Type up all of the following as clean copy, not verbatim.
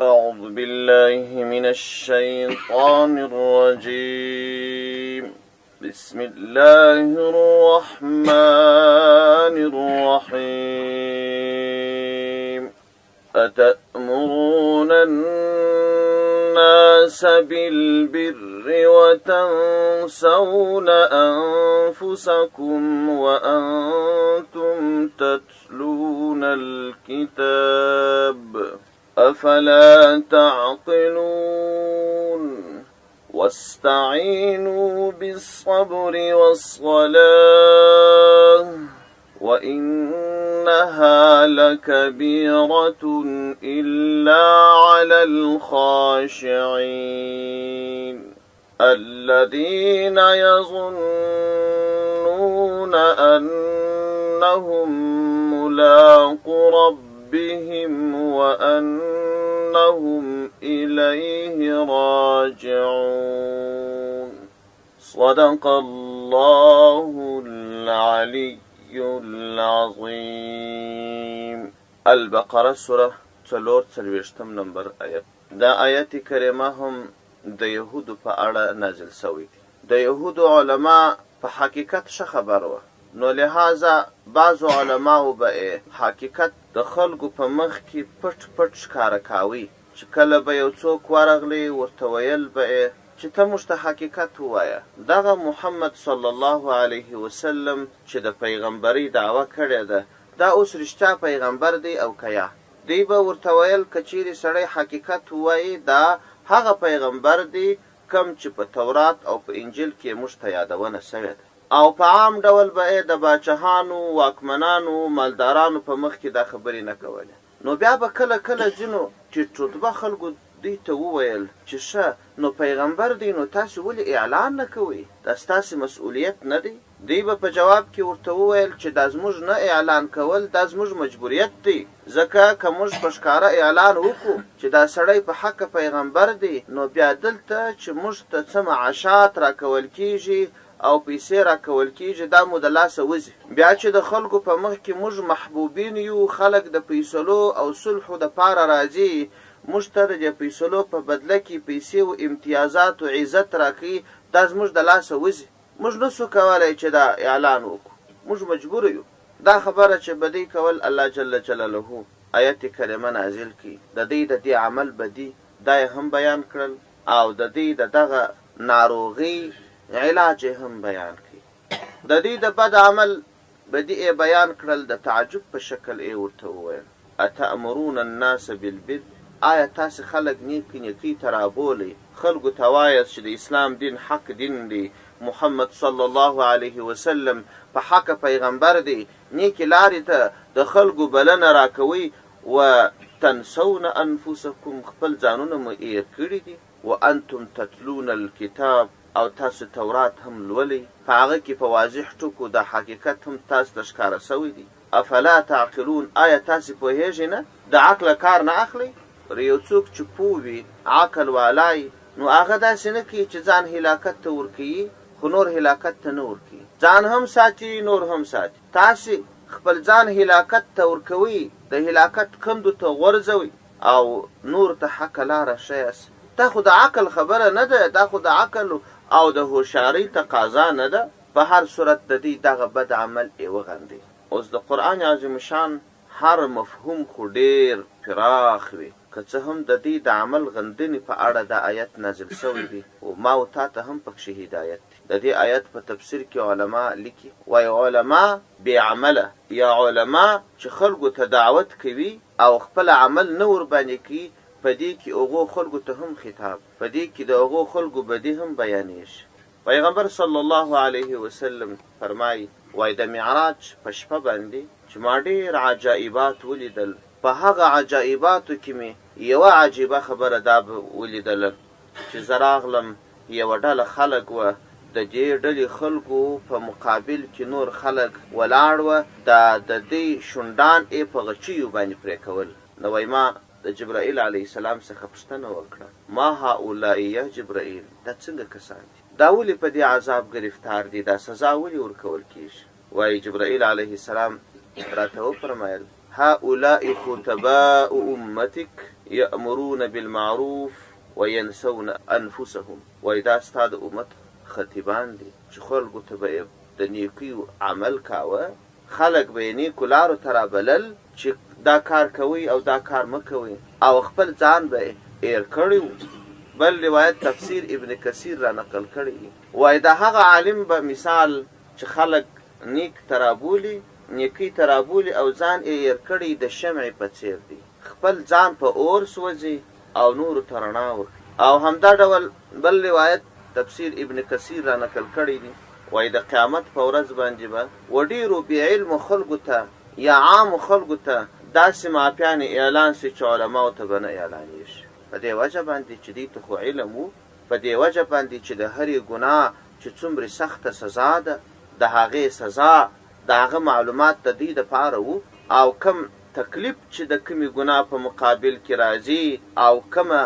أعوذ بالله من الشيطان الرجيم بسم الله الرحمن الرحيم أتأمرون الناس بالبر وتنسون أنفسكم وأنتم تتلون الكتاب أفلا تعقلون واستعينوا بالصبر والصلاة وإنها لكبيرة إلا على الخاشعين الذين يظنون أنهم ملاقو ربهم وأنهم إليه راجعون صدق الله العلي العظیم. البقره سوره څلور څلوېښتم نمبر آیت. دا آیت کریمه هم د یهودو په اړه نازل شوی دی. د یهودو علما په حقیقت ښه خبر وه، نو لهذا بعضو علماوو به ئې حقیقت د خلکو په مخ کې پټ پټ ښکاره کاوی، چې کله به یو څوک ورغلی ورته ویل به ئې چې ته موږ ته حقیقت ووایه، دغه محمد صلی الله علیه وسلم چې د پیغمبرۍ دعوه کړې ده، دا اوس رښتیا پیغمبر دی او که یا؟ دوی به ورته ویل که چیرې سړی حقیقت ووایي دا هغه پیغمبر دی کوم چې په تورات او په انجیل کې یې موږ ته یادونه شوې ده. او په عام ډول به ئې د باچهانو، واکمنانو، مالدارانو په مخ کې دا خبرې نه کولې. نو بیا به کله کله ځینو ټیټ رتبه خلکو دوی ته وویل چې ښه نو پیغمبر دی نو تاسې ولې اعلان نه کوئ؟ دا ستاسې مسؤلیت نه دی؟ دوی به په جواب کې ورته وویل چې دا زموږ نه اعلان کول دا زموږ مجبوریت دی ځکه که موږ په ښکاره اعلان وکړو چې دا سړی په حقه پیغمبر دی نو بیا دلته چې موږ ته څه معاشات راکول کیږي او پیسې راکول کیږي دا مو د لاسه وځي. بیا چې د خلکو په مخ کې موږ محبوبین یو خلک د فیصلو او صلحو د پاره راځي موږ ته د دې فیصلو په بدله کې پیسې و امتیازات و عزت راکوي دا زموږ د لاسه وځي. موږ نه سو کولای چې دا اعلان وکړو موږ مجبور یو. دا خبره چې به دوی کول الله جل جلاله آیت کریمه نازل کړي د دوی د دې عمل بدي دا یې هم بیان کړل او د دوی د دغه ناروغي علاج یې هم بیان کړي. د دوی د بد عمل بدي ئې بیان کړل د تعجب په شکل ئې ورته وویل، اتأمرون الناس بالبر آیا تاسې خلک نیکې نیکۍ ته رابولئ، خلکو ته وایاست چې د اسلام دین حق دین دی، محمد صلی الله علیه وسلم په حقه پیغمبر دی، نیکې لارې ته د خلکو بلنه راکوئ، و تنسون انفسکم خپل ځانونه مو هېر کړي دي، وانتم تتلون الکتاب او تاسو تورات هم لولئ، په هغه کې په واضح ټکو دا حقیقت هم تاسو ته ښکاره شوی دی. افلا تعقلون آیا تاسې پوهېږئ نه؟ د عقله کار نه اخلئ؟ پر یو څوک چې پوه وي، عقل والا وي، نو هغه داسې نه کوي چې ځان هلاکت ته ورکوي، خو نور هلاکت ته نه ورکوي. ځان هم ساتي، نور هم ساتي. تاسې خپل ځان هلاکت ته ورکوئ، د هلاکت کندو ته غورځوئ او نورو ته حقه لاره ښیاست. دا خو د عقل خبره نه ده، دا خو د عقل او د هوښیارۍ تقاضا نه ده. په هر صورت د دوی دغه بد عمل ئې وغندی. اوس د قرآن عظیم الشان هر مفهوم خو ډېر پراخ وي، که څه هم د دوی د عمل غندنې په اړه دا آیت نازل شوی دی، خو ما و تا ته هم پکښې هدایت دی. د دې آیت په تفسیر کې علماء لیکي، وایي علماء بې عمله یا علماء چې خلکو ته دعوت کوي او خپله عمل نه ورباندې کوي، په دې کې هغو خلکو ته هم خطاب، په دې کې د هغو خلکو بدي هم بیانېږي. پیغمبر صلی الله علیه وسلم فرمايي، وایي د معراج په شپه باندې چې ما ډېر عجائبات ولیدل، په هغه عجائباتو کې مې یوه عجیبه خبره دا ولیدله چې زه راغلم یوه ډله خلک وه، د دې ډلې خلکو په مقابل کې نور خلک ولاړ وه، دا د دوی شونډان ئې په غچیو باندې پرې کول، نو وایي ما د جبرائیل علیه السلام څخه پوښتنه وکړه، ما هؤلاء یا جبرائیل، دا څنګه کسان دي؟ دا ولې په دې عذاب ګرفتار دي؟ دا سزا ولې ورکول کیږي؟ وایي جبرائیل علیه السلام راته وفرمایل، هؤلاء خطباء امتک، یأمرون بالمعروف وینسون انفسهم، وایي دا ستا د امت خطیبان دي چې خلکو ته به یې د نیکیو عمل کاوه، خلک به یې نیکو لارو ته رابلل چې دا کار کوئ او دا کار مه کوئ او خپل ځان به یې هېر کړی وو. بل روایت تفسیر ابن کثیر را نقل کړی دی، وایي د هغه عالم به مثال چې خلک نیک ته رابولي، نیکۍ ته رابولي او ځان یې هېر کړی د شمعې په څېر دی، خپل ځان په اور سوځي او نورو ته رڼا ورکوي. او همدا ډول بل روایت تفسیر ابن کثیر را نقل کړی دی، وایي د قیامت په ورځ باندې به و ډېرو بې علمو خلکو ته یا عامو خلکو ته داسې معافیانې اعلان شي چې علماوو ته به نه اعلانېږي، په دې وجه باندې چې دوی ته خو علم وو، په دې وجه باندې چې د هرې ګناه چې څومرې سخته سزا ده د هغې سزا د هغه معلومات د دوی دپاره وو او کوم تکلیف چې د کومې ګناه په مقابل کې راځي او کومه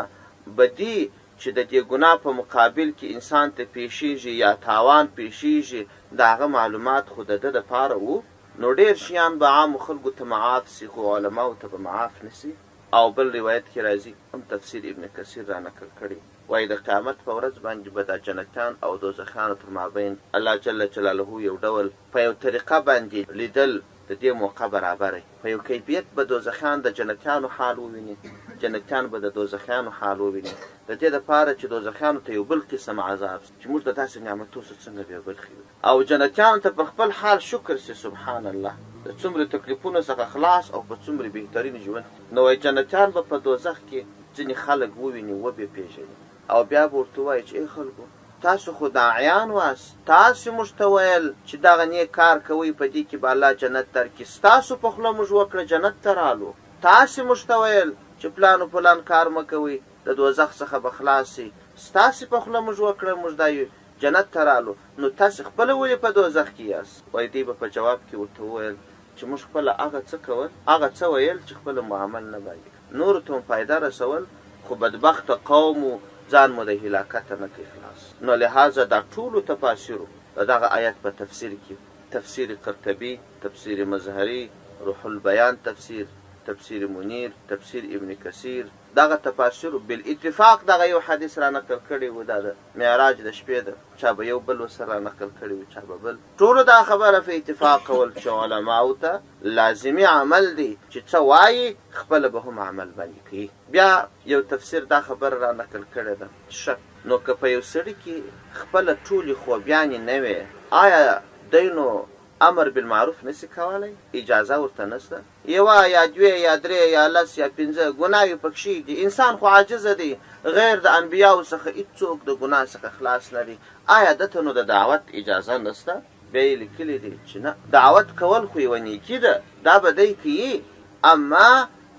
بدي چې د دې ګناه په مقابل کې انسان ته پېښېږي یا تاوان پېښېږي د هغه معلومات خو د ده دپاره وو، نو ډېر شیان به عامو خلکو ته معاف شي خو علماوو ته به معاف نه شي. او بل روایت کې راځي هم تفسیر ابن کثیر را نقل کړی وایي د قیامت په ورځ باندې به دا جنتیان او دوزخیانو تر مابین الله جل جلاله یو ډول په یو طریقه باندې لیدل د دې موقع برابره وي په یو کیفیت به دوزخیان د جنتیانو حال وویني جنتیان به د دوزخیانو حال وویني د دې لپاره چې دوزخیانو ته یو بل قسم عذاب شي چې موږ د داسې نعمتو څخه څنګه بې برخې یو او جنتیانو ته پر خپل حال شکر شي سبحان الله د څومره تکلیفونو څخه خلاص او په څومره بهترین ژوند نو وایي جنتیان به په دوزخ کې ځینې خلک وویني وبې پېژني او بیا به ورته ووایي چې ای خلکو تاسو خو داعیان واست، تاسو موږ ته ویل چې دغه نیک کار کوئ په دې کې به الله جنت درکړي، ستاسو په خوله موږ وکړه جنت ته رالو، تاسو موږ ته ویل چې پلان او پلان کار مه کوئ د دوزخ څخه به خلاص شئ، ستاسو په خوله موږ وکړه موږ دا جنت ته رالو، نو تاسو خپله ولې په دوزخ کې یاست؟ وایي دوی به په جواب کې ورته وویل چې موږ خپله هغه څه کول، هغه څه ویل چې خپله مو عمل نه باندې کاوه، نورو ته مو فایده رسول، خو بدبخته قوم وو، ځان مو د هلاکته نه کړ خلاص. نو لهذا دا ټولو تفاسیرو د دغه آیت په تفسیر کې، تفسیر قرطبي، تفسیر مظهري، روح البیان تفسیر، تفسیر منیر، تفسیر ابن کثیر، دغه تفاسیرو بالاتفاق دغه یو حدیث را نقل کړی وو، دا د معراج د شپې ده، چا به یو بل ورسره را نقل کړی وو، چا به بل. ټولو دا خبره په اتفاق کول چې علماوو ته لازمي عمل دی چې څه وايي خپله به هم عمل باندې کوي. بیا یو تفسیر دا خبره را نقل کړې ده چې ښه نو که په یو سړي کې خپله ټولې خوبیانې نه وې آیا دی نو امر بالمعروف نشي کولی؟ اجازه ورته نشته؟ یوه یا دوې یا درې یا لس یا پنځه ګناوې پکښې دي، انسان خو عاجزه دی، غیر د انبیاوو څخه هیڅوک د ګناه څخه خلاص نه دی، آیا ده ته نو د دعوت اجازه نشته؟ بیا یې لیکلي دي چې نه، دعوت کول خو یوه نیکي ده، دا به دی کوي، اما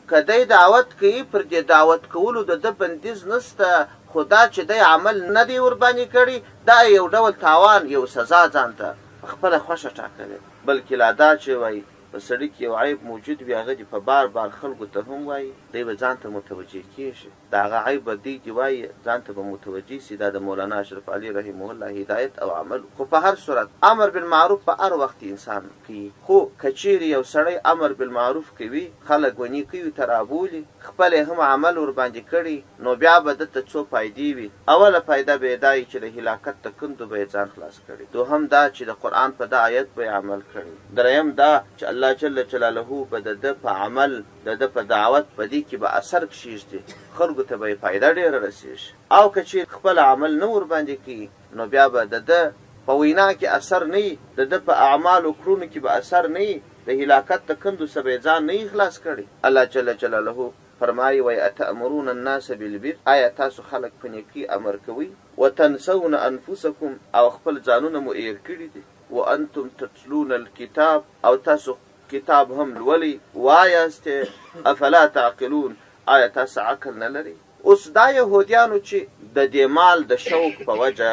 که دی دعوت کوي پر دې دعوت کولو د ده بندیز نشته، خو دا چې دی عمل نه دی ورباندې کړی، دا یې یو ډول تاوان، یو سزا ځان ته په خپله خوښه ټاکلې ده. بلکې لا دا چې وایي په سړي کې یو عیب موجود وي هغه دې په بار بار خلکو ته هم وایي، دی به ځان ته متوجه کیږي، د هغه عیب به دوی دې وایي ځان ته به متوجه شي، دا د مولانا اشرف علي رحمه الله هدایت او عمل وو. خو په هر صورت امر بالمعروف په هر وخت انسان کوي، خو که چیرې یو سړی امر بالمعروف کوي، خلک و نیکیو ته رابولي، خپله یې هم عمل ورباندې کړی، نو بیا به ده ته څو فایدې وي، اوله فایده به یې دا وي چې له هلاکت د کندو به یې ځان خلاص کړي، دوهم دا چې د قرآن په دا آیت به یې عمل کړی، دریم دا چې الله جل جلاله به د ده په عمل، د ده په دعوت په دې کې به اثر کښېږدي، خلکو ته به یې فایده ډېره رسېږي. او که چېرې خپله عمل نه ورباندې کوي، نو بیا به د ده په وینا کې اثر نه وي، د ده په اعمالو کړونو کې به اثر نه وي، د هلاکت د کندو څخه به یې ځان نه وي خلاص کړی. الله جل جلاله فرمايي، وایي، اتأمرون الناس بالبر، آیا تاسو خلک په نېکۍ امر کوئ، وتنسون انفسکم، او خپل ځانونه مو هېر کړي دي، وانتم تتلون الکتاب، او تاسو کتاب هم لولئ، وایاست یې، افلا تعقلون، آیا تاسو عقل نه لرئ؟ اوس دا یهودیانو چې د دې مال د شوق په وجه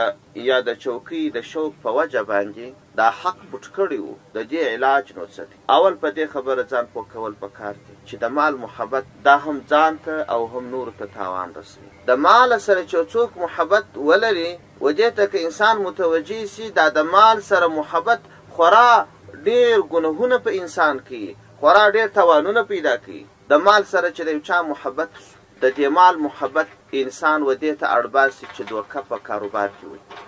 یا د چوکۍ د شوق په وجه باندې دا حق پټ کړی وو، د دې علاج نو څه دی؟ اول په دې خبره ځان پوه کول په کار دي چې د مال محبت دا هم ځان ته او هم نورو ته تاوان رسوي. د مال سره چې یو څوک محبت ولري و دې ته که انسان متوجه شي دا د مال سره محبت خورا ډېر ګنهونه په انسان کوي، خورا ډېر تاوانونه پیدا کوي. د مال سره چې د یو چا محبت شو. د دې مال محبت انسان و دې ته اړباسي چې دوکه په کاروبار کې وکړي،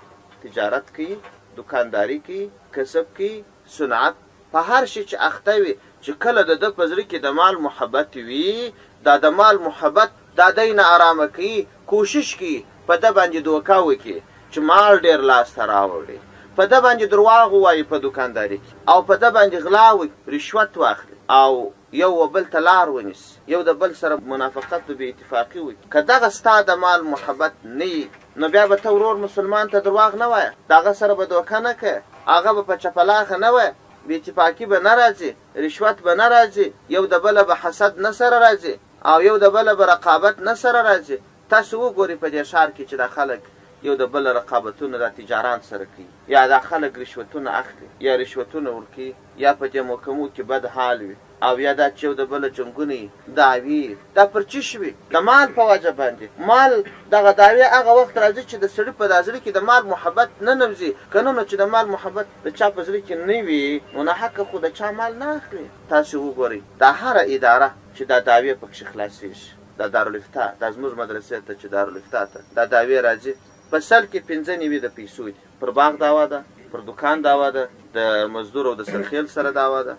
تجارت کوي، دوکانداري کوي، کسب کوي، صنعت، په هر شي چې اخته وي، چې کله د ده په زړه کې د مال محبت وي، دا د مال محبت دا دی نا ارامه کوي، کوشش کوي په ده باندې دوکه وکړي چې مال ډېر لاس ته راوړي، په ده باندې درواغ ووايي په دوکانداري کې او په ده باندې غلا وکړي، رشوت واخلي او یو و بل ته لار ونیسي، یو د بل سره منافقت و بې اتفاقي وکړي. که دغه ستا د مال محبت نه وي نو بیا به ته ورور مسلمان ته درواغ نه وایه، د هغه سره به دوکه نه کوې، هغه به په چپلاخه نه وایه، بې اتفاقي به نه راځي، رشوت به نه راځي، یو د بله به حسد نه سره راځي او یو د بله به رقابت نه سره راځي. تاسو وګورئ په دې ښار کې چې دا خلک یو د بله رقابتونه دا تجاران سره کوي، یا دا خلک رشوتونه اخلي یا رشوتونه ورکوي، یا په دې محکمو کې بد حال وي او یا دا چې یو د بله جنګونه وي، دعوې وي، دا پر څه شي وي؟ د مال په وجه باندې. مال دغه دعوې هغه وخت راځي چې د سړي په دا زړه کې د مال محبت ننوځي، که نه نو چې د مال محبت د چا په زړه کې نه وي نو ناحقه خو د چا مال نه اخلي. تاسې وګورئ دا هره اداره چې دا دعوې پکښې خلاصېږي، دا دارالافتاء، دا زموږ مدرسې ته چې دارالافتاء ته دا دعوې راځي، په سل کې 95 د پیسو دي. پر باغ دعوه ده، پر دوکان دعوه ده، د مزدور او د سرخیل سره دعوه ده،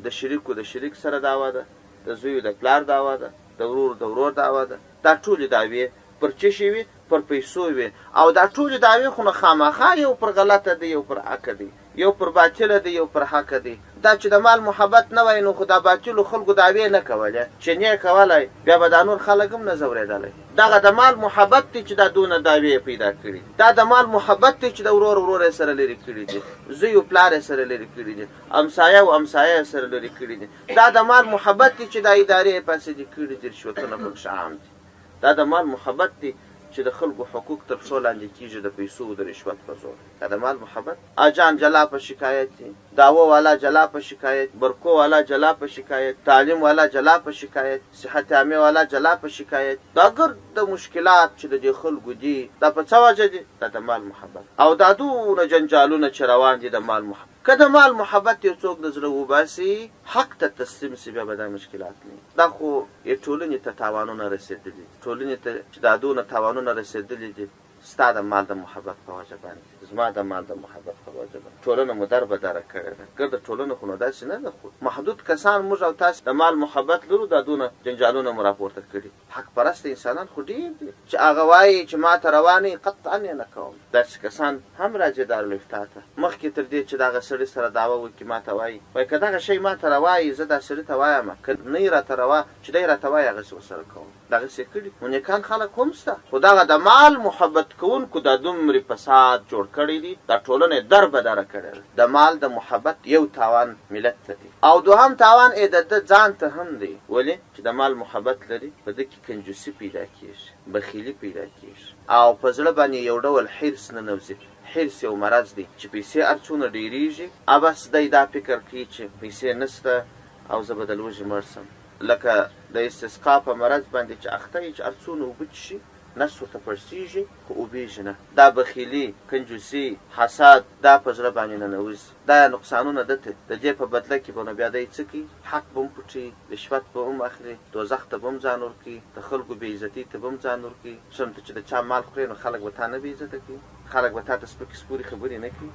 د شریک او د شریک سره دعوه ده، د زوی او د پلار دعوه ده، د ورور د ورور دعوه ده. دا ټولې دعوې پر څه شي وي؟ پر پیسو وي. او دا ټولې دعوې خو نو خامخا یو پر غلطه دی، یو پر حقه دی، یو پر باطله دی، یو پر حقه دی. دا چې د مال محبت نه وای نو خو دا باطلو خلکو دعوې نه کولې، چې نه کولای بیا به دا نور خلک هم نه ځورېدلی. دغه د مال محبت دی چې دا دونه دعوې یې پیدا کړي، دا د مال محبت دی چې د ورور ورور یې سره لرې کړي دي، زوی او پلار یې سره لرې کړي دي، همسایه او همسایه یې سره لرې کړي دي. دا د مال محبت دی چې دا ادارې یې فاسدې کړي دي، رشوتونه پکښې عام دي. دا د مال محبت دی چې د خلکو حقوق تر پښو لاندې کېږي د پیسو او د رشوت په زور. دا د مال محبت. اجان جلا په شکایت دي، دعوه والا جلا په شکایت، برکو والا جلا په شکایت، تعلیم والا جلا په شکایت، صحت عامې والا جلا په شکایت. دا ګرد مشکلات چې د دې خلکو دي دا په څه وجه دي؟ دا د مال محبت. او دا دونه جنجالونه چې روان دي د مال محبت. که د مال محبت یو څوک د زړه وباسي، حق ته تسلیم شي، بیا به دا مشکلات نه وي. دا خو یې ټولنې ته تاوانونه رسېدلي دي، ټولنې ته چې دا دونه تاوانونه رسېدلي دي ستا د مال د محبت په وجه باندې، زما د مال د محبت په وجه باندې ټولنه مو در بدره کړې ده. ګرده ټولنه خو نو داسې نه ده، خو محدود کسان موږ او تاسې د مال محبت لرو، دا دونه جنجالونه مو راپورته کړي. حق پرسته انسانان خو ډېر دي چې هغه وایي چې ما ته روا نه وي، قطعا یې نه کوم. داسې کسان هم راځي دارالافتاء ته، مخکې تر دې چې دغه سړي سره دعوه وکړي ما ته وایي، وایي که دغه شی ما ته روا وي زه دا سړي ته وایم، که نه یې راته روا چې دی راته وایي هغسې ورسره کوم. دغسې یې کړي. نو نیکان خلک هم شته، خو دغه د مال محبت کوونکو دا دومرې فساد جوړ کړی دی، دا ټولنه یې در بدره کړې ده. د مال د محبت یو تاوان ملت ته دی او دوهم تاوان یې د ده ځان ته هم دی. ولې چې د مال محبت لري په ده کې کنجوسي پیدا کېږي، بخیلي پیدا کېږي او په زړه باندې یو ډول حرص ننوځي. حرص یو مرض دی چې پیسې هر څونه ډېرېږي ابس دی دا فکر کوي چې پیسې نشته او زه به د لوږې مړ شم. لکه د استسقا په مرض باندې چې اخته یې چې هر څونه اوبه څښي نس ورته پړسېږي خو اوبېږي نه. دا بخیلي، کنجوسي، حسد دا په زړه باندې ننوځي. دا نقصانونه ده ته د دې په بدله کې به نو بیا دی څه کوي؟ حق به هم پټوي، رشوت به هم اخلي، دوزخ ته به هم ځان ورکوي، د خلکو بې عزتۍ ته به هم ځان ورکوي. څومره ته چې د چا مال خورې نو خلک به تا نه بې عزته کوي، خلک به تا ته سپکې سپورې خبرې نه کوي،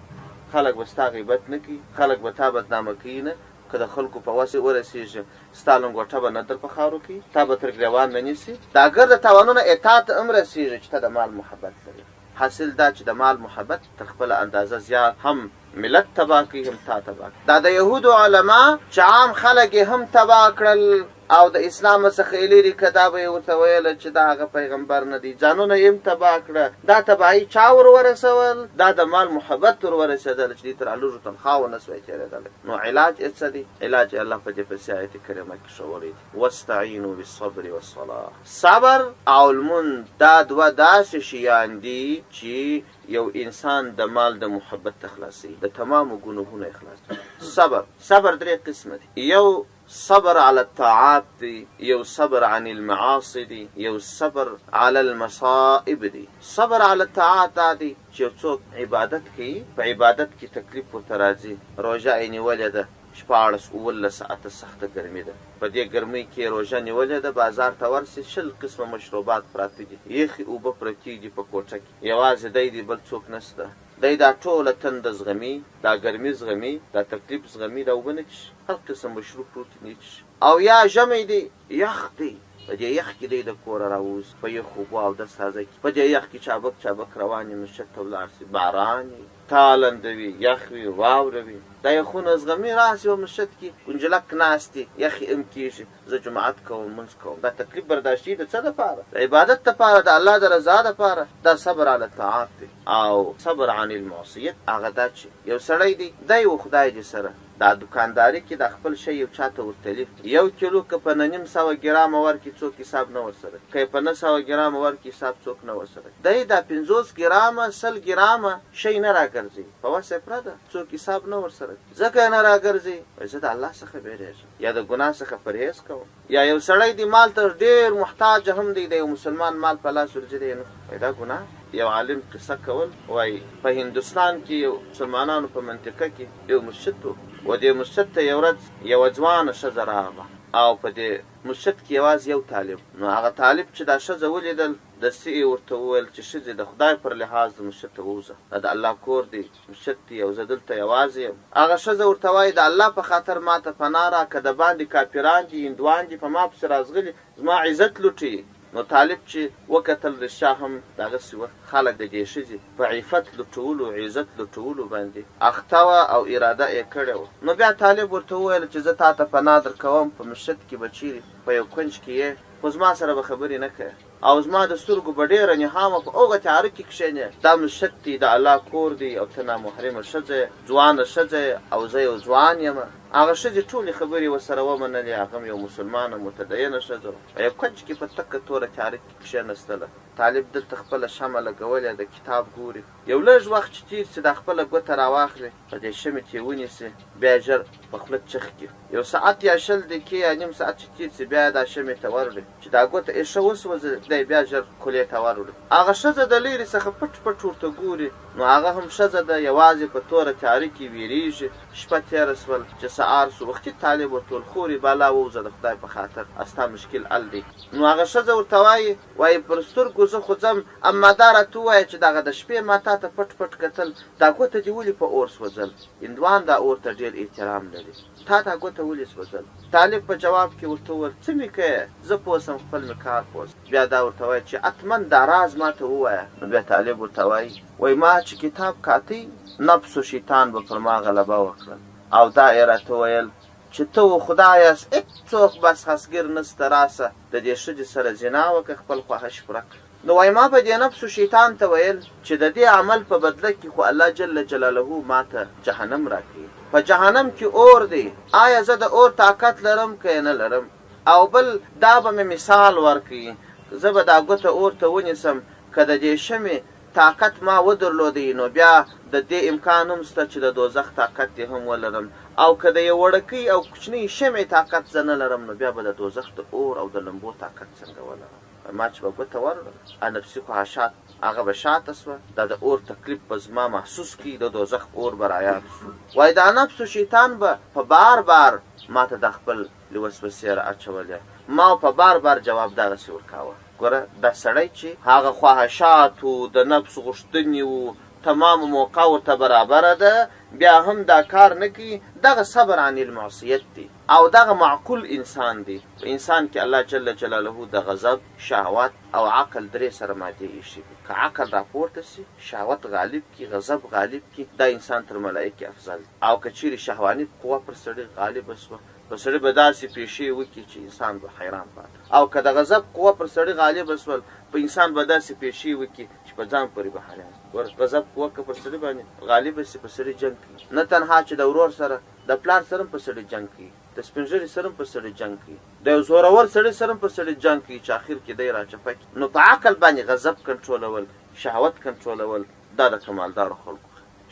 خلک به ستا غیبت نه کوي، خلک به تا بدنامه کوي نه. که د خلکو په وس ورسېږي ستا لنګوټه به نه در په خاورو کوي، تا به تر ګرېوان نه نیسي. دا ګرده تاوانونه ئې تا ته هم رسېږي چې ته د مال محبت لرې. حاصل دا چې د مال محبت تر خپله اندازه زیات هم ملت تباه کوي هم تا تباه کوي. دا د یهودو علما چې عام خلک یې هم تباه کړل او د اسلام څخه یې لرې کړه، دا به یې ورته ویل چې دا هغه پیغمبر نه دی، ځانونه یې هم تباه کړه. دا تباهي چا ور ورسول؟ دا د مال محبت ور ورسېدل چې دوی تر لږو تنخواوو نه سوای تېرېدلی. نو علاج یې څه دی؟ علاج یې الله په دې پسې آیت کریمه کې ښوولی دی، واستعینوا بالصبر والصلاة. صبر او لمونځ دا دوه داسې شیان دي چې یو انسان د مال د محبت ته خلاصوي، د تمامو ګناهونو یې خلاصوي. صبر، صبر درې قسمه دي، یو صبر علی الطاعات دی، یو صبر عن المعاصي دی، یو صبر علی المصائب دی. صبر علی الطاعات دا دی چې یو څوک عبادت کوي، په عبادت کې تکلیف ورته راځي، روژه یې نیولې ده، 16 17 ساعته سخته ګرمي ده، په دې ګرمۍ کې یې روژه نیولې ده، بازار ته ورشي 20 قسمه مشروبات پراته دي، یخې اوبه پرتې دي په کوټه کې، یوازې دی دی بل څوک نشته، دی دا ټوله تنده زغمي، دا ګرمي زغمي، دا تکلیف زغمي، دا اوبه نه څښي، هر قسم مشروب پروت دي نه څښي. او یا ژمی دی، یخ دی، په دې یخ کې دی د کوره راووځي، په یخو اوبو اودس تازه کړي، په دې یخ کې چابک چابک روان وي، مسجد ته ولاړ شي، باران وي، تالنده وي، یخ وي، واوره وي، دا یخونه زغمي، راشي په مسجد کې ګنجلک ناست دي، یخ یې هم کېږي، زه جماعت کوم، لمونځ کوم، دا تکلیف برداشتوي د څه دپاره؟ د عبادت دپاره، د الله د رضا دپاره، دا صبر علی الطاعات دی. او صبر عن المعصیت هغه دا چې یو سړی دی، دی و خدای دې سره دا دوکانداري کې دا خپل شی یو چاته ورتلي، یو کیلو که په 9.5 ګرامه ورکړي څوک حساب نه ورسره کوي، که یې په 900 ګرامه ورکړي حساب څوک نه ورسره کوي، دی دا 50 ګرامه 100 ګرامه شی نه راګرځوي، په وسه یې پوره ده، څوک حساب نه ورسره کوي، ځکه یې نه راګرځوي، وایي زه د الله څخه بېرېږم یا د ګناه څخه پرهېز کوم. یا یو سړی دی مال ته ډېر محتاج هم دی، د یو مسلمان مال په لاس ورځي دی یې نه خوري، وایي دا ګناه ده. یو عالم قصه کول، وایي په هندوستان کې یو مسلمانانو په منطقه کې یو مسجد و، و دې مسجد ته یو ورځ یوه ځوانه ښځه راغله او په دې مسجد کې یوازې یو طالب و، نو هغه طالب چې دا ښځه ولیدل دستي یې ورته وویل چې ښځې د خدای پر لحاظ د مسجد ته ووځه، دا د الله کور دی، مسجد دی او زه دلته یوازې یم. هغه ښځه ورته وایي د الله په خاطر ماته پناه راکړه، د باندې کافران دي، هندوان دي، په ما پسې راځغلي، زما عزت لوټي. نو طالب چې وکتل رښتیا هم دغسې وه، خلک د دې ښځې په عفت لوټولو، عزت لوټولو باندې اخته وه او اراده ئې کړې وه. نو بیا طالب ورته وویل چې زه تاته پناه درکوم، په مسجد کې به چیرې په یو کنج کې یې، خو زما سره به خبرې نه کوې او زما د سترګو به ډېره نهامه په هغه تیاره کې کښېنې، دا مسجد دی، د الله کور دی او ته نامحرمه ښځه یې، ځوانه ښځه یې او زه یو ځوان یم. هغه ښځې ټولې خبرې ورسره ومنلې، هغه هم یوه مسلمانه متدینه ښځه وه، په یو کنج کې په تکه توره تیاره کې کښېنستله. طالب دلته خپله شمع لګولې ده، کتاب ګوري. یو لږ وخت چې تېر شي، دا خپله ګوته راواخلي، په دې شمې ترې ونیسي، بیا یې ژر په خوله چخ کړي. یو ساعت یا 20 دقیقې یا نیم ساعت چې تېر شي، بیا یې دا شمې ته وروړي. چې دا ګوته یې ښه وسوځي، دی بیا ژر خولې ته وروړي. هغه ښځه د لېرې څخه پټ پټ ورته ګوري، نو هغه هم ښځه ده، یوازې په توره تیاره کې وېرېږي. شپه تېره شول، چې سهار شو، وختي طالب ورته وویل، خورې بالا ووځه د خدای په خاطر، ستا مشکل حل دی. نو هغه ښځه ورته وايي، وايي پر سترګو زه خو ځم، اما دا راته ووایه چې دغه د شپې ما تاته پټ پټ کتل، دا ګوته دې ولې په اور سوځل؟ هندوان دا اور ته ډېر احترام لري، تا دا ګوته ولې سوځل؟ طالب په جواب کې ورته وویل، څه مې کيې، زه پوه شم خپل مې کار پوه شم. بیا دا ورته وايي چې حتماً دا راز ماته ووایه. نو بیا طالب ورته وايي، وایي ما چې کتاب کاتی، نفس و شیطان به پر ما غلبه وکړل او دا ئې راته ویل چې ته و خدای یاست، هیڅوک بس خسګر نشته، راسه د دې ښځې سره زنا وکړه، خپل خواهش پوره کړه. نو وایي ما به دې نفس و شیطان ته ویل چې د دې عمل په بدله کې خو الله جل جلاله ماته جهنم راکوي، په جهنم کې اور دی، آیا زه د اور طاقت لرم که یې نه لرم؟ او بل دا به مې مثال ورکړي، زه به دا ګوته اور ته ونیسم، که د دې شمې طاقت ما ودرلودی نو بیا د دې امکان هم شته چې د دوزخ طاقت دې هم ولرم او که د یو وړکۍ او کوچنۍ شمعې طاقت زه نه لرم نو بیا به د دوزخ د اور او د لمبو طاقت څنګه ولرم؟ ما چې به ګوته وروړله نفسي خواهشات هغه به شاته شوه، دا د اور تکلیف به زما محسوس کړي، د دوزخ اور به رایاد شو. وایي دا نفس و شیطان به په بار بار ماته دا خپل له وسوسې را اچولې، ما په بار بار جواب دغسې ورکاوه. ګوره دا سړی چې هغه خواهشات وو، د نفس غوښتنې وو، تمامه موقع ورته برابره ده، بیا هم دا کار نه کوي، دغه صبر عن المعصیت دی او دغه معقول انسان دی. په انسان کې الله جل جلاله د غضب، شهوت او عقل درې سره مادې ایښي دي. که عقل راپورته شي، شهوت غالب کړي، غضب غالب کړي، دا انسان تر ملایکې افضل دی. او که چیرې شهواني قوه پر سړي غالبه شوه، په سړي به داسې پېښې وکړي چې انسان به حیران پاته او که د غضب قوه پر سړي غالبه شول په انسان به داسې پېښې وکړي چې په ځان پورې به حیران شي. ګوره غضب قوه که پر سړي باندې غالبه شي په سړي جنګ کوي، نه تنها چې د ورور سره، د پلار سره هم په سړي جنګ کوي، د سپین ږیري سره هم په سړي جنګ کوي، د یو زورور سړي سره هم په سړي جنګ کوي چې اخر کې دی راچپه کړي. نو په عقل باندې غضب کنټرولول، شهوت کنټرولول دا د کمالدارو خلکو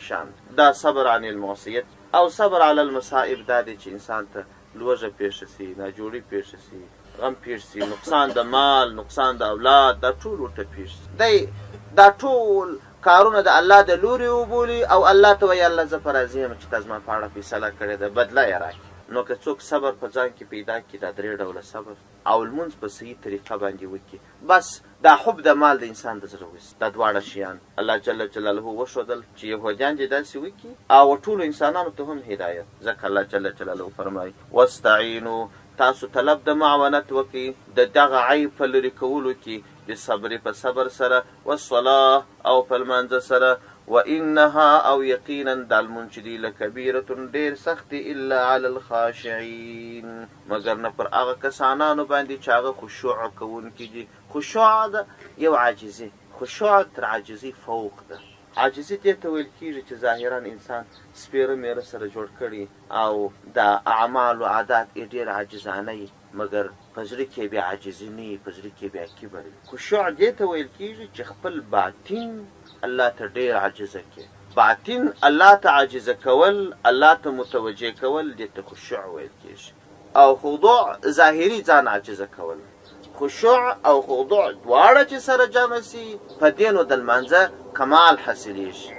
شان دی. دا صبر عن المعصیت او صبر علی المصائب دا دی چې انسان ته لوږه پېښه شي، ناجوړي پېښه شي، غم پېښ شي، نقصان د مال، نقصان د اولاد، دا ټول ورته پېښ شي. دی دا ټول کارونه د الله د لوري وبولي او الله ته وایي الله زه په راضي یم چې تا زما په اړه فیصله کړې ده، بدله یې راکړې. نو که څوک صبر په ځان کې پیدا کړي، دا درې ډوله صبر او لمونځ په صحیح طریقه باندې وکړي، بس دا حب د مال د انسان د زړه وځي. دا دواړه شیان الله جل جلاله وښودل چې یهودیان دې داسې وکړي او ټولو انسانانو ته هم هدایت، ځکه الله جل جلاله فرمایي، واستعینو، تاسو طلب د معاونت وکړئ د دغه عیب په لرې کولو کې، بالصبر په صبر سره، والصلاة او په لمانځه سره، وانها او یقینا دا لمونځ چې دی لکبیرة ډېر سخت دی الا علی الخاشعین مګر نه پر هغه کسانانو باندې چې هغه خشوع کوونکي دي. خشوع ده یو عاجزي، خشوع تر عاجزۍ فوق ده. عاجزي دې ته ویل کېږي چې ظاهرا انسان سپېره مېره سره جوړ کړي او د اعمالو عادات یې ډېر عاجزانه وي، مګر په زړه کې یې بیا عاجزي نه وي، په زړه کې یې بیا کبر وي. خشوع دې ته ویل کېږي چې خپل باطن الله ته ډېر عاجزه کړې. باطن الله ته عاجزه کول، الله ته متوجه کول، دې ته خشوع ویل کېږي. او خضوع ظاهري ځان عاجزه کول. خشوع او خضوع دواړه چې سره جمع سي، په دې نو د لمانځه کمال حاصلېږي.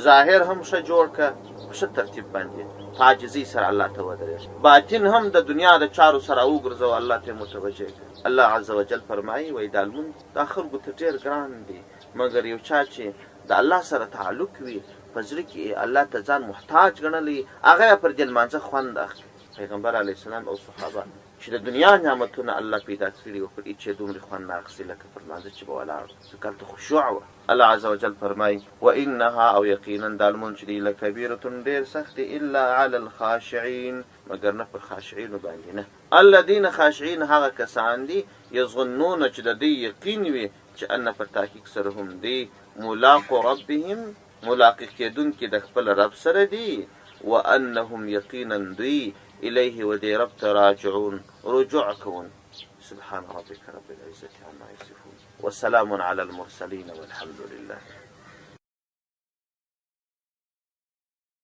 ظاهر هم ښه جوړ که په ښه ترتیب باندې په عاجزۍ سره الله ته ودرېږه، باطن هم د دنیا د چارو سره راوګرځوه، الله ته یې متوجه کړه. الله عزوجل فرمایي، وایي دا لمونځ دا خلکو ته ډېر ګران دی، مګر یو چا چې د الله سره تعلق وي، په زړه کې یې الله ته ځان محتاج ګڼلی، هغه بیا پر دې لمانځه خوند اخلي. پیغمبر علیه السلام او صحابه چې د دنیا نعمتونه الله پیدا کړي وو، پر هیڅ یې دومرې خوند نه اخیستی لکه پر لمانځه چې به ولاړ وو، ځکه هلته خشوع وه. الله عزوجل فرمایي، وانها او یقینا دا لمونځ چې دی لکبیرة ډېر سخت دی الا علی الخاشعین مګر نه پر خاشعینو باندې نه. الذین خاشعین هغه کسان دي یظنون چې د دوی یقین وي چې ان په تحقیق سره هم دوی ملاقو ربهم ملاقي کېدونکي د خپل رب سره دي، وانهم یقینا دوی الیه و دې رب ته راجعون رجوع کوونکي. سبحان ربک رب العزة عما یصفون وسلام علی المرسلین والحمد لله.